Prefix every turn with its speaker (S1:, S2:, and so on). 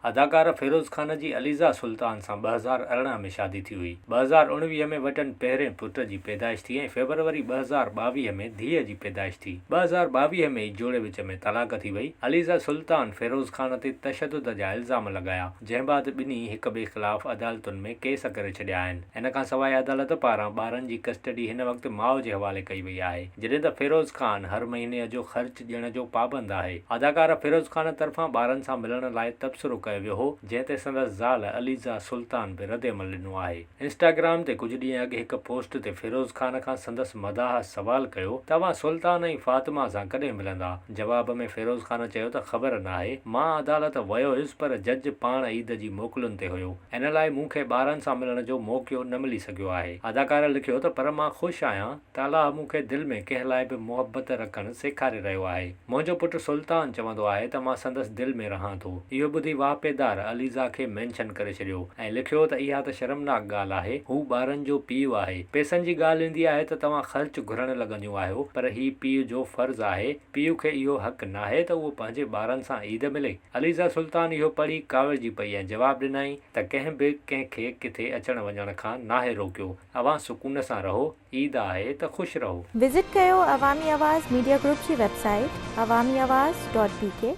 S1: اداڪار فيروز خان جي عليزا سلطان سان 2018 ۾ شادي ٿي هئي. 2019 ۾ وٽن پهرين پٽ جي پيدائش ٿي ۽ فيبروري 2022 ۾ ڌيء جي پيدائش ٿي. 2022 ۾ ئي جوڙي وچ ۾ طلاق ٿي وئي. عليزا سلطان فيروز خان تي تشدد جا الزام لڳايا، جنهن بعد ٻنهي هڪ ٻئي خلاف عدالتن ۾ ڪيس ڪري ڇڏيا آهن. ان کانسواء عدالت پاران ٻارن جي ڪسٽڊي هن وقت ماء جي حوالي ڪئي وئي آهي، جڏهن ته فيروز خان هر مهيني جو خرچ ڏيڻ جو پابند آهي. اداڪار فيروز خان طرفان ٻارن سان ملڻ لاء تبصرو ڪيو ويو هو، جنهن تي سندس زال عليزا سلطان به ردعمل ڏنو آهي. انسٽاگرام تي ڪجهه ڏينهن اڳ هڪ پوسٽ تي فيروز خان کان سندس مداح سوال ڪيو ته اوهان سلطان ۽ فاطمه سان ڪڏهن ملندا؟ جواب ۾ فيروز خان چيو ته خبر ناهي، مان عدالت ويو هيس پر جج پاڻ عيد جي موڪلن تي هيو. ان لاء مون کي ٻارن سان ملڻ جو موقعو نه ملي سگهيو آهي. اداڪار لکيو ته پر مان خوش آهيان ته الله مون کي دل ۾ ڪنهن لاء به محبت رکڻ سيکاري رهيو آهي. منهنجو پٽ سلطان چوندو آهي ته مان سندس دل ۾ رهان ٿو. اهو ٻڌي واهپيدار عليزا کي مينشن ڪري ڇڏيو ۽ لکيو ته اها ته شرمناڪ ڳالهه آهي، هو ٻارن جو پيء آهي. پئسن جي ڳالهه ايندي آهي ته توهان خرچ گهرڻ لڳنديون آهيو پر هي پيء جو فرض آهي، پيء کي اهو حق ناهي ته اهو پنهنجي ٻارن سان عيد ملي. عليزا سلطان اهو پڙهي ڪاوڙجي پئي ۽ جواب ڏنائين ته ڪنهن به ڪنهن کي ڪٿي اچڻ وڃڻ کان ناهي روڪيو، اوهان سڪون سان رهو، عيد آهي ته خوش رهو.
S2: وزٽ ڪيو عوامي آواز ميڊيا گروپ جي website Awami Awaz dot B K.